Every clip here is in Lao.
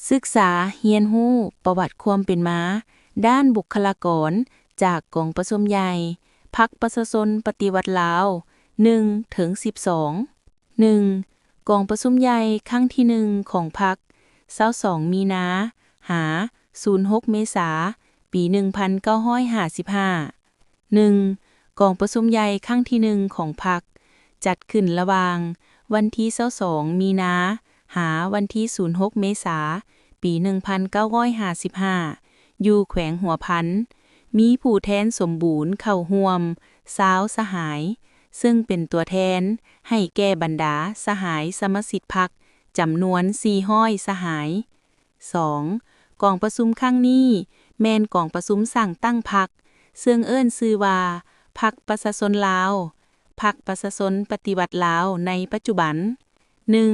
ສຶກສາຮຽນຮູ້ປະຫວັດຄວາມເປັນມາດ້ານບຸກຄະລາກອນຈາກກອງປະຊຸມໃຫຍ່ພັກປະຊາຊົນປະຕິວັດລາວ ໜຶ່ງ ເຖິງ ສິບສອງ. ໜຶ່ງ, ກອງປະຊຸມໃຫຍ່ຄັ້ງທີໜຶ່ງຂອງພັກ ຊາວສອງ ມີນາ ຫາ ສູນຫົກ ເມສາ ປີ ໜຶ່ງພັນເກົ້າຮ້ອຍຫ້າສິບຫ້າ. ໜຶ່ງ, ກອງປະຊຸມໃຫຍ່ຄັ້ງທີໜຶ່ງຂອງພັກ ຈັດຂຶ້ນລະຫວ່າງວັນທີ ຊາວສອງ ມີນາ ຫາ ວັນທີ ສູນຫົກ ເມສາ ປີ ໜຶ່ງພັນເກົ້າຮ້ອຍຫ້າສິບຫ້າ ຢູ່ແຂວງຫົວພັນ, ມີຜູ້ແທນສົມບູນເຂົ້າຮ່ວມ ຊາວ ສະຫາຍ, ເຊິ່ງເປັນຕົວແທນໃຫ້ແກ່ບັນດາສະຫາຍສະມາຊິກພັກ ຈຳນວນ ສີ່ຮ້ອຍ ສະຫາຍ. ສອງ, ກອງປະຊຸມຄັ້ງນີ້ແມ່ນກອງປະຊຸມສ້າງຕັ້ງພັກ, ເຊິ່ງເອີ້ນຊື່ວ່າ ພັກປະຊາຊົນລາວ, ພັກປະຊາຊົນປະຕິວັດລາວໃນປັດຈຸບັນ. ໜຶ່ງ,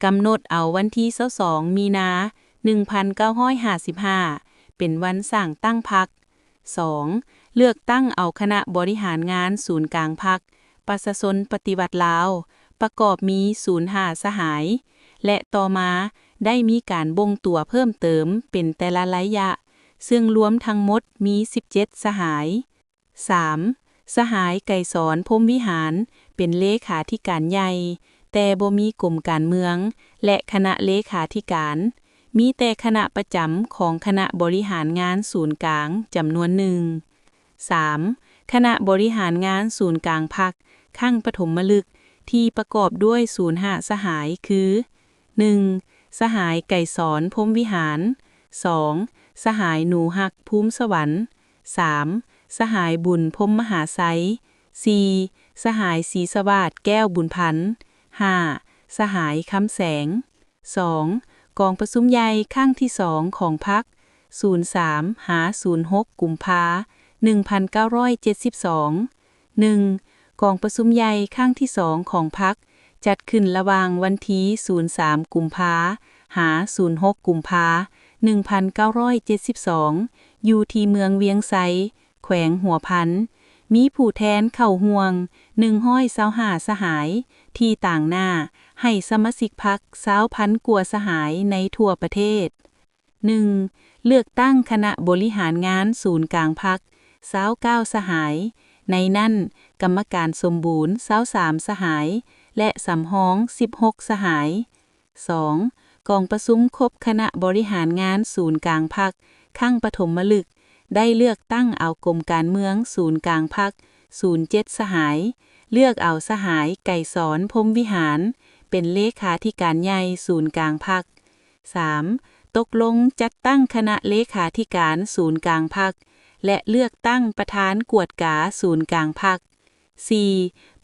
ກຳນົດເອົາວັນທີ ຊາວສອງ ມີນາ ໜຶ່ງພັນເກົ້າຮ້ອຍຫ້າສິບຫ້າ ເປັນວັນສ້າງຕັ້ງພັກ. ສອງ, ເລືອກຕັ້ງເອົາຄະນະບໍລິຫານງານສູນກາງພັກປະຊາຊົນປະຕິວັດລາວ ປະກອບມີ ສູນຫ້າ ສະຫາຍ ແລະ ຕໍ່ມາໄດ້ມີການບົ່ງຕົວເພີ່ມເຕີມເປັນແຕ່ລະໄລຍະ, ເຊິ່ງລວມທັງໝົດມີ ສິບເຈັດ ສະຫາຍ. ສາມ, ສະຫາຍ ໄກສອນ ພົມວິຫານ ເປັນເລຂາທິການໃຫຍ່, ແຕ່ບໍ່ມີກົມການເມືອງ ແລະ ຄະນະເລຂາທິການ, ມີແຕ່ຄະນະປະຈຳຂອງຄະນະບໍລິຫານງານສູນກາງຈຳນວນໜຶ່ງ. ສາມ, ຄະນະບໍລິຫານງານສູນກາງພັກຄັ້ງປະຖົມມະລຶກທີ່ປະກອບດ້ວຍ ສູນຫ້າ ສະຫາຍ ຄື ໜຶ່ງ, ສະຫາຍ ໄກສອນ ພົມວິຫານ, ສອງ, ສະຫາຍ ໜູຮັກ ພູມສະຫວັນ, ສາມ, ສະຫາຍ ບຸນ ພົມມະຫາໄຊ, ສີ່, ສະຫາຍ ສີສະຫວາດ ແກ້ວບຸນພັນ, ຫ້າ, ສະຫາຍ ຄຳແສງ. ສອງ, ກອງປະຊຸມໃຫຍ່ຄັ້ງທີສອງຂອງພັກ ສູນສາມ ຫາ ສູນຫົກ ກຸມພາ ໜຶ່ງພັນເກົ້າຮ້ອຍເຈັດສິບສອງ. ໜຶ່ງ, ກອງປະຊຸມໃຫຍ່ຄັ້ງທີສອງຂອງພັກ ຈັດຂຶ້ນລະຫວ່າງວັນທີ ສູນສາມ ກຸມພາ ຫາ ສູນຫົກ ກຸມພາ ໜຶ່ງພັນເກົ້າຮ້ອຍເຈັດສິບສອງ ຢູ່ທີ່ເມືອງວຽງໄຊ, ແຂວງຫົວພັນ, ມີຜູ້ແທນເຂົ້າຮ່ວມ ໜຶ່ງຮ້ອຍຊາວຫ້າ ສະຫາຍ ທີ່ຕາງໜ້າໃຫ້ສະມາຊິກພັກ ຊາວພັນກວ່າສະຫາຍໃນທົ່ວປະເທດ. ໜຶ່ງ, ເລືອກຕັ້ງຄະນະບໍລິຫານງານສູນກາງພັກ ຊາວເກົ້າ ສະຫາຍ, ໃນນັ້ນກຳມະການສົມບູນ ຊາວສາມ ສະຫາຍ ແລະ ສຳຮອງ ສິບຫົກ ສະຫາຍ. ສອງ, ກອງປະຊຸມຄົບຄະນະບໍລິຫານງານສູນກາງພັກຄັ້ງປະຖົມມະລຶກ ໄດ້ເລືອກຕັ້ງເອົາກົມການເມືອງສູນກາງພັກ ສູນເຈັດ ສະຫາຍ, ເລືອກເອົາສະຫາຍ ໄກສອນ ພົມວິຫານ ເປັນເລຂາທິການໃຫຍ່ສູນກາງພັກ. ສາມ, ຕົກລົງຈັດຕັ້ງຄະນະເລຂາທິການສູນກາງພັກ ແລະ ເລືອກຕັ້ງປະທານກວດກາສູນກາງພັກ. ສີ່,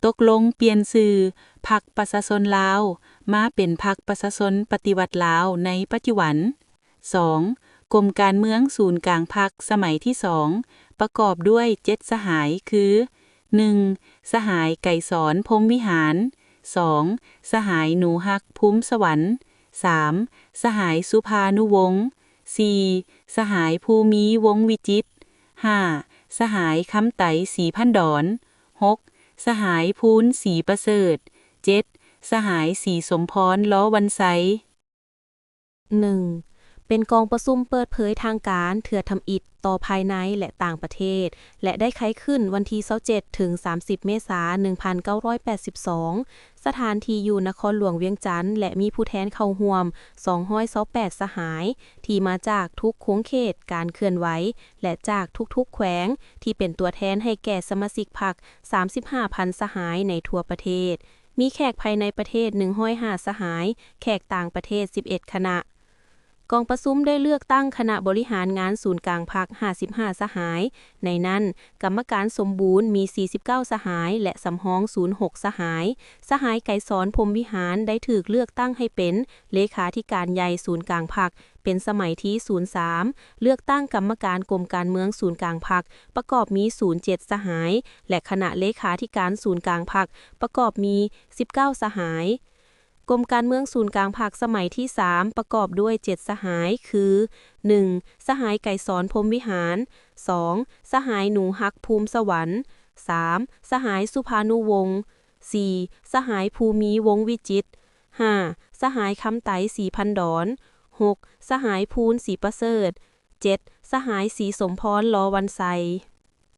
ຕົກລົງປ່ຽນຊື່ພັກປະຊາຊົນລາວ ມາເປັນພັກປະຊາຊົນປະຕິວັດລາວໃນປັດຈຸບັນ. ສອງ, ກົມການເມືອງສູນກາງພັກສະໄໝທີສອງ ປະກອບດ້ວຍເຈັດສະຫາຍ ຄື ໜຶ່ງ, ສະຫາຍ ໄກສອນ ພົມວິຫານ, ສອງ, ສະຫາຍ ໜູຮັກ ພູມສະຫວັນ, ສາມ, ສະຫາຍ ສຸພານຸວົງ, ສີ່, ສະຫາຍ ພູມີ ວົງວິຈິດ, ຫ້າ, ສະຫາຍ ຄຳໄຕ ສີພັນດອນ, ຫົກ, ສະຫາຍ ພູນ ສີປະເສີດ, ເຈັດ, ສະຫາຍ ສີສົມພອນ ລໍວັນໄຊ. ໜຶ່ງ, ເປັນກອງປະຊຸມເປີດເຜີຍທາງການເທື່ອທຳອິດຕໍ່ພາຍໃນ ແລະ ຕ່າງປະເທດ ແລະ ໄດ້ໄຂຂຶ້ນວັນທີ ຊາວເຈັດ ເຖິງ ສາມສິບ ເມສາ ໜຶ່ງພັນເກົ້າຮ້ອຍແປດສິບສອງ. ສະຖານທີ່ຢູ່ນະຄອນຫຼວງວຽງຈັນ ແລະ ມີຜູ້ແທນເຂົ້າຮ່ວມ ສອງຮ້ອຍຊາວແປດ ສະຫາຍ ທີ່ມາຈາກທຸກຂົງເຂດການເຄື່ອນໄຫວ ແລະ ຈາກທຸກໆແຂວງ ທີ່ເປັນຕົວແທນໃຫ້ແກ່ສະມາຊິກພັກ ສາມສິບຫ້າພັນ ສະຫາຍໃນທົ່ວປະເທດ. ມີແຂກພາຍໃນປະເທດ ໜຶ່ງຮ້ອຍຫ້າ ສະຫາຍ, ແຂກຕ່າງປະເທດ ສິບເອັດ ຄະນະ. ກອງປະຊຸມໄດ້ເລືອກຕັ້ງຄະນະບໍລິຫານງານສູນກາງພັກ ຫ້າສິບຫ້າ ສະຫາຍ, ໃນນັ້ນກຳມະການສົມບູນມີ ສີ່ສິບເກົ້າ ສະຫາຍ ແລະ ສຳຮອງ ສູນຫົກ ສະຫາຍ. ສະຫາຍ ໄກສອນ ພົມວິຫານ ໄດ້ຖືກເລືອກຕັ້ງໃຫ້ເປັນເລຂາທິການໃຫຍ່ສູນກາງພັກ ເປັນສະໄໝທີ ສູນສາມ, ເລືອກຕັ້ງກຳມະການກົມການເມືອງສູນກາງພັກ ປະກອບມີ ສູນເຈັດ ສະຫາຍ ແລະ ຄະນະເລຂາທິການສູນກາງພັກ ປະກອບມີ ສິບເກົ້າ ສະຫາຍ. ກົມການເມືອງສູນກາງພັກສະໄໝທີສາມ ປະກອບດ້ວຍ ເຈັດ ສະຫາຍ ຄື ໜຶ່ງ ສະຫາຍ ໄກສອນ ພົມວິຫານ, ສອງ ສະຫາຍ ໜູຮັກ ພູມສະຫວັນ, ສາມ ສະຫາຍ ສຸພານຸວົງ, ສີ່ ສະຫາຍ ພູມີ ວົງວິຈິດ, ຫ້າ ສະຫາຍ ຄຳໄຕ ສີພັນດອນ, ຫົກ ສະຫາຍ ພູນ ສີປະເສີດ, ເຈັດ ສະຫາຍ ສີສົມພອນ ລໍວັນໄຊ.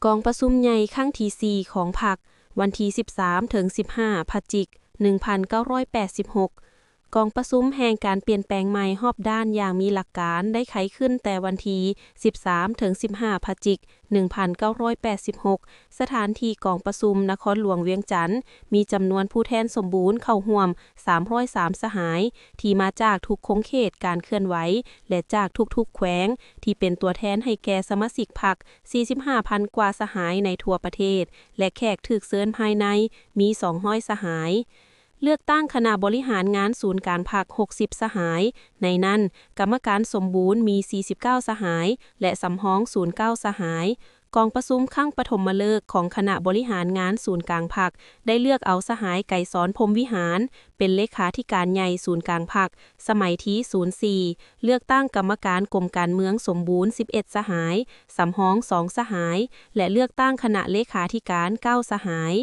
ກອງປະຊຸມໃຫຍ່ຄັ້ງທີສີ່ຂອງພັກ ວັນທີສິບສາມເຖິງສິບຫ້າ ພະຈິກ ໜຶ່ງພັນເກົ້າຮ້ອຍແປດສິບຫົກ. ກອງປະຊຸມແຫ່ງການປ່ຽນແປງໃໝ່ຮອບດ້ານຢ່າງມີຫຼັກການໄດ້ໄຂຂຶ້ນແຕ່ວັນທີສິບສາມເຖິງສິບຫ້າ ພະຈິກ ໜຶ່ງພັນເກົ້າຮ້ອຍແປດສິບຫົກ ສະຖານທີ່ກອງປະຊຸມນະຄອນຫຼວງວຽງຈັນ ມີຈຳນວນຜູ້ແທນສົມບູນເຂົ້າຮ່ວມສາມຮ້ອຍສາມສະຫາຍ ທີ່ມາຈາກທຸກຂົງເຂດການເຄື່ອນໄຫວ ແລະ ຈາກທຸກໆແຂວງ ທີ່ເປັນຕົວແທນໃຫ້ແກ່ສະມາຊິກພັກ ສີ່ສິບຫ້າພັນກວ່າສະຫາຍໃນທົ່ວປະເທດ ແລະ ແຂກຖືກເຊີນພາຍໃນມີສອງຮ້ອຍສະຫາຍ. ເລືອກຕັ້ງຄະນະບໍລິຫານງານສູນກາງພັກ ຫົກສິບສະຫາຍ, ໃນນັ້ນ ກຳມະການສົມບູນມີ ສີ່ສິບເກົ້າສະຫາຍ ແລະ ສຳຮອງສູນ ເກົ້າສະຫາຍ. ກອງປະຊຸມຄັ້ງປະຖົມມະເລີກຂອງຄະນະບໍລິຫານງານສູນກາງພັກ ໄດ້ເລືອກເອົາສະຫາຍ ໄກສອນ ພົມວິຫານ ເປັນເລຂາທິການໃຫຍ່ສູນກາງພັກ ສະໄໝທີສູນສີ່, ເລືອກຕັ້ງກຳມະການກົມການເມືອງສົມບູນ ສິບເອັດສະຫາຍ, ສຳຮອງສອງສະຫາຍ ແລະ ເລືອກຕັ້ງຄະນະເລຂາທິການ ເກົ້າສະຫາຍ.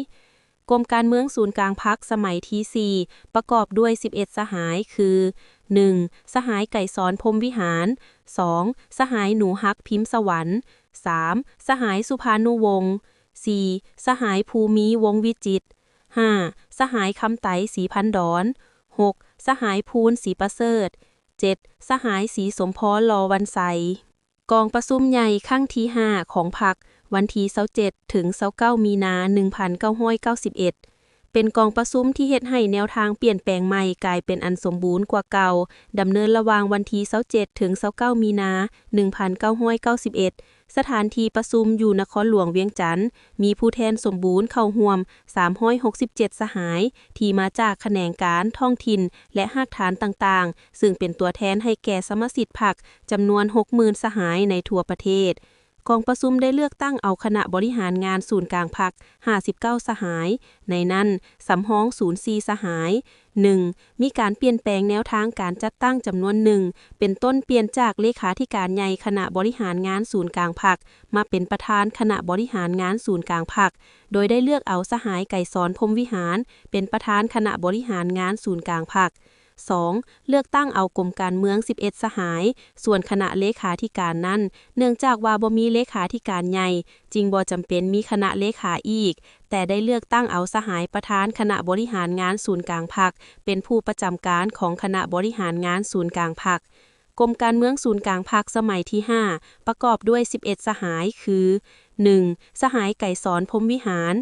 ກົມການເມືອງສູນກາງພັກສະໄໝທີສີ່ ປະກອບດ້ວຍສິບເອັດສະຫາຍ ຄື ໜຶ່ງ ສະຫາຍ ໄກສອນ ພົມວິຫານ, ສອງ ສະຫາຍ ໜູຮັກ ພິມສະຫວັນ, ສາມ ສະຫາຍ ສຸພານຸວົງ, ສີ່ ສະຫາຍ ພູມີ ວົງວິຈິດ, ຫ້າ ສະຫາຍ ຄຳໄຕ ສີພັນດອນ, ຫົກ ສະຫາຍ ພູນ ສີປະເສີດ, ເຈັດ ສະຫາຍ ສີສົມພອນ ລໍວັນໄຊ. ກອງປະຊຸມໃຫຍ່ຄັ້ງທີຫ້າຂອງພັກ ວັນທີຊາວເຈັດເຖິງຊາວເກົ້າມີນາ ໜຶ່ງພັນເກົ້າຮ້ອຍເກົ້າສິບເອັດ ເປັນກອງປະຊຸມທີ່ເຮັດໃຫ້ແນວທາງປ່ຽນແປງໃໝ່ກາຍເປັນອັນສົມບູນກວ່າເກົ່າ, ດຳເນີນລະຫວ່າງວັນທີຊາວເຈັດເຖິງຊາວເກົ້າມີນາ ໜຶ່ງພັນເກົ້າຮ້ອຍເກົ້າສິບເອັດ. ສະຖານທີ່ປະຊຸມຢູ່ນະຄອນຫຼວງວຽງຈັນ, ມີຜູ້ແທນສົມບູນເຂົ້າຮ່ວມສາມຮ້ອຍຫົກສິບເຈັດສະຫາຍ ທີ່ມາຈາກຂະແໜງການ, ທ້ອງຖິ່ນ ແລະ ຮາກຖານຕ່າງໆ, ຊຶ່ງເປັນຕົວແທນໃຫ້ແກ່ສະມາຊິກພັກ ຈຳນວນຫົກໝື່ນສະຫາຍໃນທົ່ວປະເທດ. ກອງປະຊຸມໄດ້ເລືອກຕັ້ງເອົາຄະນະບໍລິຫານງານສູນກາງພັກ ຫ້າສິບເກົ້າສະຫາຍ, ໃນນັ້ນ ສຳຮອງສູນສີ່ສະຫາຍ. ໜຶ່ງ ມີການປ່ຽນແປງແນວທາງການຈັດຕັ້ງຈຳນວນໜຶ່ງ, ເປັນຕົ້ນປ່ຽນຈາກເລຂາທິການໃຫຍ່ຄະນະບໍລິຫານງານສູນກາງພັກ ມາເປັນປະທານຄະນະບໍລິຫານງານສູນກາງພັກ, ໂດຍໄດ້ເລືອກເອົາສະຫາຍ ໄກສອນ ພົມວິຫານ ເປັນປະທານຄະນະບໍລິຫານງານສູນກາງພັກ. ສອງ ເລືອກຕັ້ງເອົາກົມການເມືອງສິບເອັດສະຫາຍ, ສ່ວນຄະນະເລຂາທິການນັ້ນ ເນື່ອງຈາກວ່າບໍ່ມີເລຂາທິການໃຫຍ່, ຈຶ່ງບໍ່ຈຳເປັນມີຄະນະເລຂາອີກ, ແຕ່ໄດ້ເລືອກຕັ້ງເອົາສະຫາຍປະທານຄະນະບໍລິຫານງານສູນກາງພັກ ເປັນຜູ້ປະຈຳການຂອງຄະນະບໍລິຫານງານສູນກາງພັກ. ກົມການເມືອງສູນກາງພັກສະໄໝທີຫ້າ ປະກອບດ້ວຍສິບເອັດສະຫາຍ ຄື ໜຶ່ງ ສະຫາຍ ໄກສອນ ພົມວິຫານ,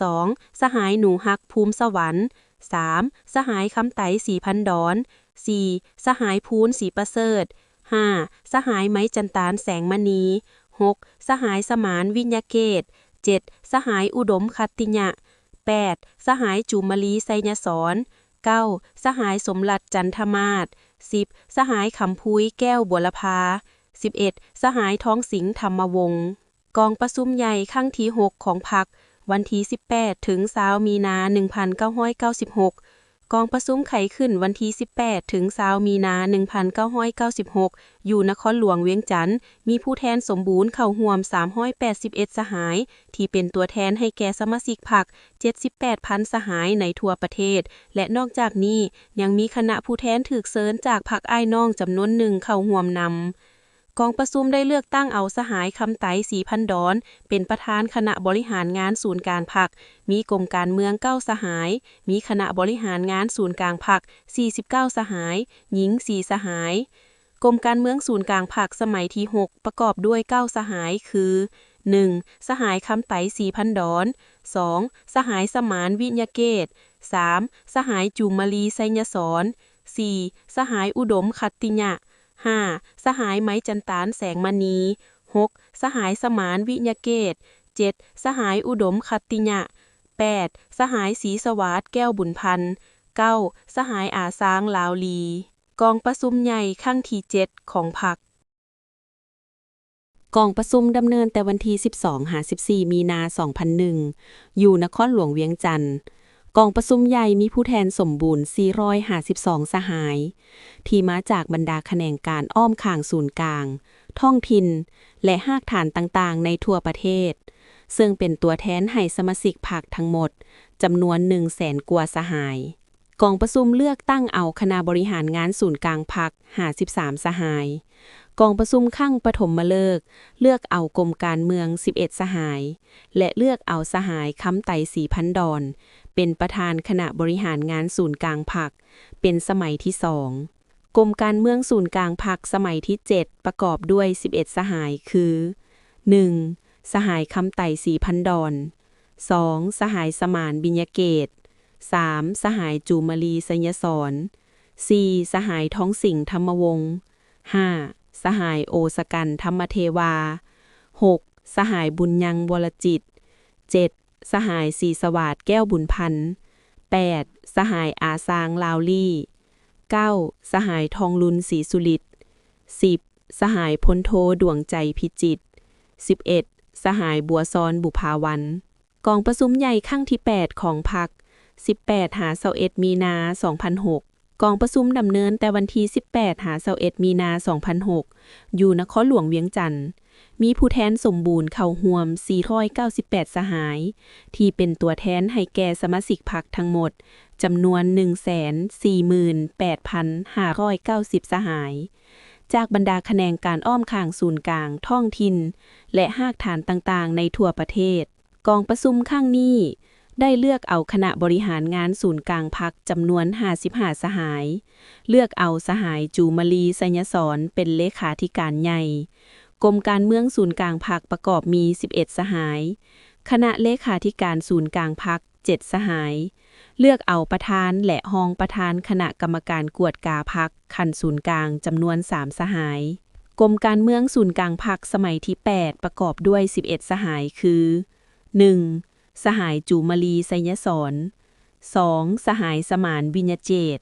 ສອງ ສະຫາຍ ໜູຮັກ ພູມສະຫວັນ, ສາມ ສະຫາຍ ຄຳໄຕ ສີພັນດອນ, ສີ່ ສະຫາຍ ພູນ ສີປະເສີດ, ຫ້າ ສະຫາຍ ໄມຈັນຕານ ແສງມະນີ, ຫົກ ສະຫາຍ ສະໝານ ວິຍະເກດ, ເຈັດ ສະຫາຍ ອຸດົມ ຂັດຕິຍະ, ແປດ ສະຫາຍ ຈູມມະລີ ໄຊຍະສອນ, ເກົ້າ ສະຫາຍ ສົມລັດ ຈັນທະມາດ, ສິບ ສະຫາຍ ຄຳພູຍ ແກ້ວບົວລະພາ, ສິບເອັດ ສະຫາຍ ທອງສິງ ທຳມະວົງ. ກອງປະຊຸມໃຫຍ່ຄັ້ງທີຫົກຂອງພັກ ວັນທີສິບແປດເຖິງຊາວມີນາ ໜຶ່ງພັນເກົ້າຮ້ອຍເກົ້າສິບຫົກ. ກອງປະຊຸມໄຂຂຶ້ນວັນທີສິບແປດເຖິງຊາວມີນາ ໜຶ່ງພັນເກົ້າຮ້ອຍເກົ້າສິບຫົກ ຢູ່ນະຄອນຫຼວງວຽງຈັນ, ມີຜູ້ແທນສົມບູນເຂົ້າຮ່ວມສາມຮ້ອຍແປດສິບເອັດສະຫາຍ, ທີ່ເປັນຕົວແທນໃຫ້ແກ່ສະມາຊິກພັກ ເຈັດສິບແປດພັນສະຫາຍໃນທົ່ວປະເທດ ແລະ ນອກຈາກນີ້ ຍັງມີຄະນະຜູ້ແທນຖືກເຊີນຈາກພັກອ້າຍນ້ອງຈຳນວນໜຶ່ງເຂົ້າຮ່ວມນຳ. ກອງປະຊຸມໄດ້ເລືອກຕັ້ງເອົາສະຫາຍ ຄຳໄຕ ສີພັນດອນ ເປັນປະທານຄະນະບໍລິຫານງານສູນກາງພັກ, ມີກົມການເມືອງເກົ້າສະຫາຍ, ມີຄະນະບໍລິຫານງານສູນກາງພັກ ສີ່ສິບເກົ້າສະຫາຍ, ຍິງສີ່ສະຫາຍ. ກົມການເມືອງສູນກາງພັກສະໄໝທີຫົກ ປະກອບດ້ວຍເກົ້າສະຫາຍ ຄື ໜຶ່ງ ສະຫາຍ ຄຳໄຕ ສີພັນດອນ, ສອງ ສະຫາຍ ສະໝານ ວິຍະເກດ, ສາມ ສະຫາຍ ຈູມມະລີ ໄຊຍະສອນ, ສີ່ ສະຫາຍ ອຸດົມ ຂັດຕິຍະ, ຫ້າ ສະຫາຍ ໄມຈັນຕານ ແສງມະນີ, ຫົກ ສະຫາຍ ສະໝານ ວິຍະເກດ, ເຈັດ ສະຫາຍ ອຸດົມ ຂັດຕິຍະ, ແປດ ສະຫາຍ ສີສະຫວາດ ແກ້ວບຸນພັນ, ເກົ້າ ສະຫາຍ ອາຊາງ ລາວລີ. ກອງປະຊຸມໃຫຍ່ຄັ້ງທີເຈັດຂອງພັກ. ກອງປະຊຸມດຳເນີນແຕ່ວັນທີສິບສອງຫາສິບສີ່ມີນາ ສອງພັນໜຶ່ງ ຢູ່ນະຄອນຫຼວງວຽງຈັນ. ກອງປະຊຸມໃຫຍ່ມີຜູ້ແທນສົມບູນສີ່ຮ້ອຍຫ້າສິບສອງສະຫາຍ ທີ່ມາຈາກບັນດາຂະແໜງການອ້ອມຂ້າງສູນກາງ, ທ້ອງຖິ່ນ ແລະ ຮາກຖານຕ່າງໆໃນທົ່ວປະເທດ, ເຊິ່ງເປັນຕົວແທນໃຫ້ສະມາຊິກພັກທັງໝົດ ຈຳນວນໜຶ່ງແສນກວ່າສະຫາຍ. ກອງປະຊຸມເລືອກຕັ້ງເອົາຄະນະບໍລິຫານງານສູນກາງພັກຫ້າສິບສາມສະຫາຍ. ກອງປະຊຸມຄັ້ງປະຖົມມະເລີກເລືອກເອົາກົມການເມືອງສິບເອັດສະຫາຍ ແລະ ເລືອກເອົາສະຫາຍ ຄຳໄຕ ສີພັນດອນ ເປັນປະທານຄະນະບໍລິຫານງານສູນກາງພັກ ເປັນສະໄໝທີສອງ. ກົມການເມືອງສູນກາງພັກສະໄໝທີເຈັດ ປະກອບດ້ວຍສິບເອັດສະຫາຍ ຄື ໜຶ່ງ ສະຫາຍ ຄຳໄຕ ສີພັນດອນ, ສອງ ສະຫາຍ ສະໝານ ບິນຍະເກດ, ສາມ ສະຫາຍ ຈູມມະລີ ໄຊຍະສອນ, ສີ່ ສະຫາຍ ທອງສິງ ທຳມະວົງ, ຫ້າ ສະຫາຍ ໂອສະກັນ ທຳມະເທວາ, ຫົກ ສະຫາຍ ບຸນຍັງ ວໍລະຈິດ, ເຈັດ ສະຫາຍ ສີສະຫວາດ ແກ້ວບຸນພັນ, ແປດ ສະຫາຍ ອາຊາງ ລາວລີ, ເກົ້າ ສະຫາຍ ທອງລຸນ ສີສຸລິດ, ສິບ ສະຫາຍ ພົນໂທ ດວງໃຈ ພິຈິດ, ສິບເອັດ ສະຫາຍ ບົວຊອນ ບຸພາວັນ. ກອງປະຊຸມໃຫຍ່ຄັ້ງທີແປດຂອງພັກ ສິບແປດຫາຊາວເອັດ ມີນາ ສອງພັນຫົກ. ກອງປະຊຸມດຳເນີນແຕ່ວັນທີສິບແປດຫາຊາວເອັດ ມີນາ ສອງພັນຫົກ ຢູ່ນະຄອນຫຼວງວຽງຈັນ. ມີຜູ້ແທນສົມບູນເຂົ້າຮ່ວມສີ່ຮ້ອຍເກົ້າສິບແປດສະຫາຍ ທີ່ເປັນຕົວແທນໃຫ້ແກ່ສະມາຊິກພັກທັງໝົດ ຈຳນວນໜຶ່ງແສນສີ່ໝື່ນແປດພັນຫ້າຮ້ອຍເກົ້າສິບສະຫາຍ ຈາກບັນດາຂະແໜງການອ້ອມຂ້າງສູນກາງ, ທ້ອງຖິ່ນ ແລະ ຮາກຖານຕ່າງໆໃນທົ່ວປະເທດ. ກອງປະຊຸມຄັ້ງນີ້ໄດ້ເລືອກເອົາຄະນະບໍລິຫານງານສູນກາງພັກຈຳນວນຫ້າສິບຫ້າສະຫາຍ, ເລືອກເອົາສະຫາຍ ຈູມມະລີ ໄຊຍະສອນ ເປັນເລຂາທິການໃຫຍ່. ກົມການເມືອງສູນກາງພັກປະກອບມີສິບເອັດສະຫາຍ, ຄະນະເລຂາທິການສູນກາງພັກເຈັດສະຫາຍ, ເລືອກເອົາປະທານ ແລະ ຮອງປະທານຄະນະກຳມະການກວດກາພັກຂັ້ນສູນກາງຈຳນວນສາມສະຫາຍ. ກົມການເມືອງສູນກາງພັກສະໄໝທີແປດ ປະກອບດ້ວຍສິບເອັດສະຫາຍ ຄື ໜຶ່ງ ສະຫາຍ ຈູມມະລີ ໄຊຍະສອນ, ສອງ ສະຫາຍ ສະໝານ ວິນຍະເຈດ,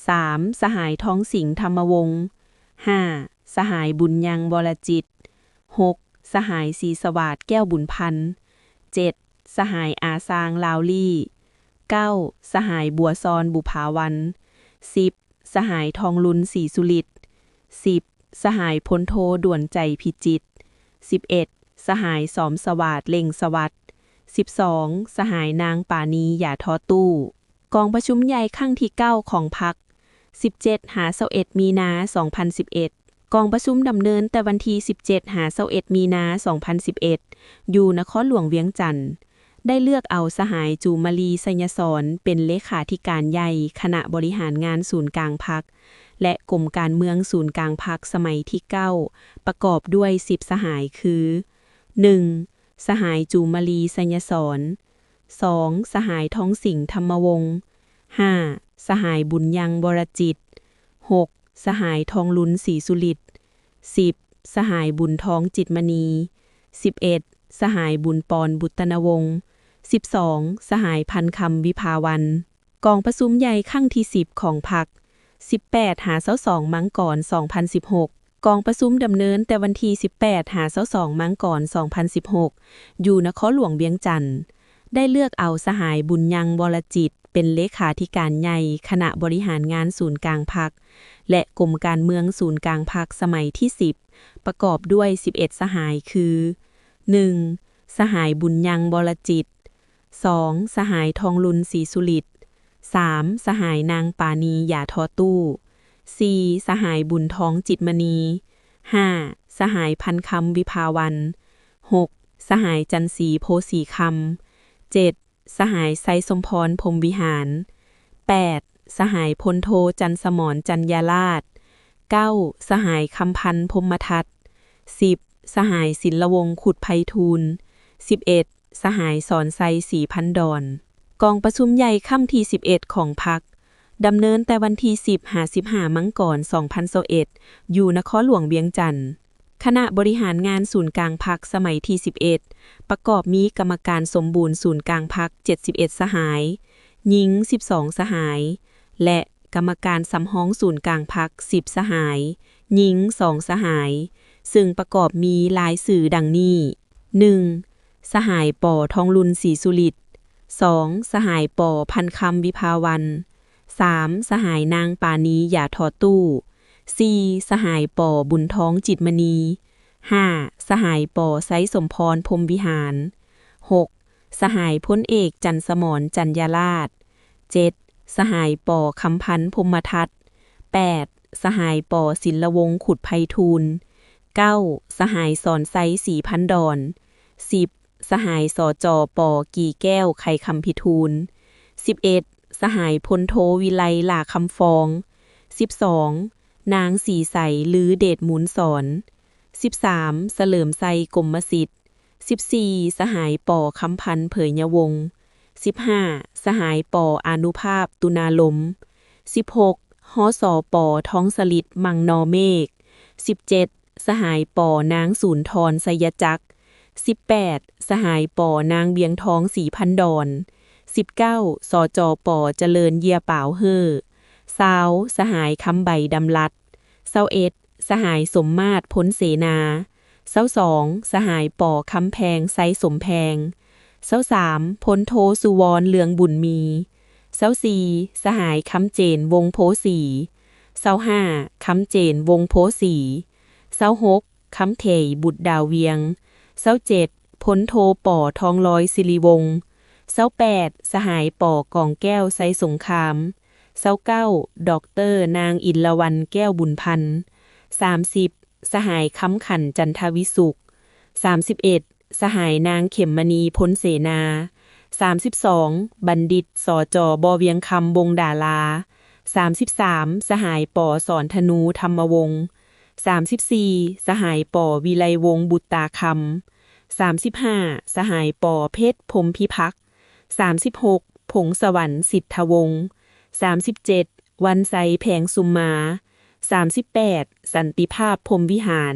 ສາມ ສະຫາຍ ທອງສິງ ທຳມະວົງ, ຫ້າ ສະຫາຍ ບຸນຍັງ ວໍລະຈິດ, ຫົກ ສະຫາຍ ສີສະຫວາດ ແກ້ວບຸນພັນ, ເຈັດ ສະຫາຍ ອາຊາງ ລາວລີ, ເກົ້າ ສະຫາຍ ບົວຊອນ ບຸພາວັນ, ສິບ ສະຫາຍ ທອງລຸນ ສີສຸລິດ, ສິບ ສະຫາຍ ພົນໂທ ດວນໃຈ ພິຈິດ, ສິບເອັດ ສະຫາຍ ສອມສະຫວາດ ເລັ່ງສະຫວັດ, ສິບສອງ ສະຫາຍ ນາງ ປານີ ຢ່າທໍ້ຕູ້. ກອງປະຊຸມໃຫຍ່ຄັ້ງທີເກົ້າຂອງພັກ ສິບເຈັດຫາຊາວເອັດ ມີນາ ສອງພັນສິບເອັດ. ກອງປະຊຸມດຳເນີນແຕ່ວັນທີສິບເຈັດຫາຊາວເອັດ ມີນາ ສອງພັນສິບເອັດ ຢູ່ນະຄອນຫຼວງວຽງຈັນ. ໄດ້ເລືອກເອົາສະຫາຍ ຈູມມະລີ ໄຊຍະສອນ ເປັນເລຂາທິການໃຫຍ່ຄະນະບໍລິຫານງານສູນກາງພັກ ແລະ ກົມການເມືອງສູນກາງພັກສະໄໝທີເກົ້າ ປະກອບດ້ວຍສິບສະຫາຍ ຄື ໜຶ່ງ ສະຫາຍ ຈູມມະລີ ໄຊຍະສອນ, ສອງ ສະຫາຍ ທອງສິງ ທຳມະວົງ, ຫ້າ ສະຫາຍ ບຸນຍັງ ວໍລະຈິດ, ຫົກ ສະຫາຍ ທອງລຸນ ສີສຸລິດ, ສິບ ສະຫາຍ ບຸນທອງ ຈິດມະນີ, ສິບເອັດ ສະຫາຍ ບຸນປອນ ບຸດຕະນະວົງ, ສິບສອງ ສະຫາຍ ພັນຄຳ ວິພາວັນ. ກອງປະຊຸມໃຫຍ່ຄັ້ງທີສິບຂອງພັກ ສິບແປດຫາຊາວສອງ ມັງກອນ ສອງພັນສິບຫົກ. ກອງປະຊຸມດຳເນີນແຕ່ວັນທີສິບແປດຫາຊາວສອງ ມັງກອນ ສອງພັນສິບຫົກ ຢູ່ນະຄອນຫຼວງວຽງຈັນ. ໄດ້ເລືອກເອົາສະຫາຍ ບຸນຍັງ ວໍລະຈິດ ເປັນເລຂາທິການໃຫຍ່ຄະນະບໍລິຫານງານສູນກາງພັກ ແລະ ກົມການເມືອງສູນກາງພັກສະໄໝທີສິບ ປະກອບດ້ວຍສິບເອັດສະຫາຍ ຄື ໜຶ່ງ ສະຫາຍ ບຸນຍັງ ວໍລະຈິດ, ສອງ ສະຫາຍ ທອງລຸນ ສີສຸລິດ, ສາມ ສະຫາຍ ນາງ ປານີ ຢ່າທໍ້ຕູ້, ສີ່ ສະຫາຍ ບຸນທອງ ຈິດມະນີ, ຫ້າ ສະຫາຍ ພັນຄຳ ວິພາວັນ, ຫົກ ສະຫາຍ ຈັນສີ ໂພສີຄຳ, ເຈັດ ສະຫາຍ ໄຊສົມພອນ ພົມວິຫານ, ແປດ ສະຫາຍ ພົນໂທ ຈັນສະໝອນ ຈັນຍາລາດ, ເກົ້າ ສະຫາຍ ຄຳພັນ ພົມມະທັດ, ສິບ ສະຫາຍ ສິນລະວົງ ຂຸດໄພທູນ, ສິບເອັດ ສະຫາຍ ສອນໄຊ ສີພັນດອນ. ກອງປະຊຸມໃຫຍ່ຄັ້ງທີສິບເອັດຂອງພັກ ດຳເນີນແຕ່ວັນທີສິບຫາສິບຫ້າ ມັງກອນ ສອງພັນຊາວເອັດ ຢູ່ນະຄອນຫຼວງວຽງຈັນ. ຄະນະບໍລິຫານງານສູນກາງພັກສະໄໝທີສິບເອັດ ປະກອບມີກຳມະການສົມບູນສູນກາງພັກເຈັດສິບເອັດສະຫາຍ, ຍິງສິບສອງສະຫາຍ ແລະ ກຳມະການສຳຮອງສູນກາງພັກສິບສະຫາຍ, ຍິງສອງສະຫາຍ, ເຊິ່ງປະກອບມີລາຍຊື່ດັ່ງນີ້: ໜຶ່ງ ສະຫາຍ ປໍ ທອງລຸນ ສີສຸລິດ, ສອງ ສະຫາຍ ປໍ ພັນຄຳ ວິພາວັນ, ສາມ ສະຫາຍ ນາງ ປານີ ຢ່າທໍ້ຕູ້, ສີ່ ສະຫາຍ ປໍ ບຸນທອງ ຈິດມະນີ, ຫ້າ ສະຫາຍ ປໍ ໄຊສົມພອນ ພົມວິຫານ, ຫົກ ສະຫາຍ ພົນເອກ ຈັນສະໝອນ ຈັນຍາລາດ, ເຈັດ ສ ສະຫາຍ ປໍ ຄຳພັນ ພົມມະທັດ, ແປດ ສະຫາຍ ປໍ ສິນລະວົງ ຂຸດໄພທູນ, ເກົ້າ ສະຫາຍ ສອນໄຊ ສີພັນດອນ, ສິບ ສະຫາຍ ສຈ ປໍ ກີແກ້ວ ໄຂຄຳພິທູນ, ສິບເອັດ ສະຫາຍ ພົນໂທ ວິໄລ ຫຼ້າຄຳຟອງ, ສິບສອງ ນາງ ສີໃສ ລືເດດມູນສອນ, ສິບສາມ ສະເຫຼີມໄຊ ກົມມະສິດ, ສິບສີ່ ສະຫາຍ ປໍ ຄຳພັນ ເຜີຍຍະວົງ, ສິບຫ້າ ສະຫາຍ ປໍ ອານຸພາບ ຕຸນາລົມ, ສິບຫົກ ຮສ ປໍ ທອງສະລິດ ມັງນໍເມກ, ສິບເຈັດ ສະຫາຍ ປໍ ນາງ ສູນທອນ ໄຊຍະຈັກ, ສິບແປດ ສະຫາຍ ປໍ ນາງ ວຽງທອງ ສີພັນດອນ, ສິບເກົ້າ ສຈ ປໍ ຈະເລີນ ເຢຍປາວເຮີ້, ຊາວ ສະຫາຍ ຄຳໃບ ດຳລັດ, ຊາວເອັດ ສະຫາຍ ສົມມາດ ພົນເສນາ, ຊາວສອງ ສະຫາຍ ປໍ ຄຳແພງ ໄຊສົມແພງ, ຊາວສາມ ພົນໂທ ສຸວອນ ເລືອງບຸນມີ, ຊາວສີ່ ສະຫາຍ ຄຳເຈນ ວົງໂພສີ, ຊາວຫ້າ ຄຳເຈນ ວົງໂພສີ, ຊາວຫົກ ຄຳເຖຍ ບຸດດາວວຽງ, ຊາວເຈັດ ພົນໂທ ປໍ ທອງລອຍ ສິລິວົງ, ຊາວແປດ ສະຫາຍ ປໍ ກອງແກ້ວ ໄຊສົງຄາມ, ຊາວເກົ້າ ດອກເຕີ ນາງ ອິນລະວັນ ແກ້ວບຸນພັນ, ສາມສິບ ສະຫາຍ ຄຳຂັນ ຈັນທະວິສຸກ, ສາມສິບເອັດ ສະຫາຍ ນາງ ເຂັມມະນີ ພົນເສນາ, ສາມສິບສອງ ບັນດິດ ສຈ ບໍ່ວຽງຄຳ ວົງດາລາ, ສາມສິບສາມ ສະຫາຍ ປໍ ສອນທະນູ ທຳມະວົງ, ສາມສິບສີ່ ສະຫາຍ ປໍ ວິໄລວົງ ບຸດຕາຄຳ, ສາມສິບຫ້າ ສະຫາຍ ປໍ ເພັດ ພົມພິພັກ, ສາມສິບຫົກ ພົງສະຫວັນ ສິດທະວົງ, ສາມສິບເຈັດ ວັນໄຊ ແພງສຸມມາ, ສາມສິບແປດ ສັນຕິພາບ ພົມວິຫານ,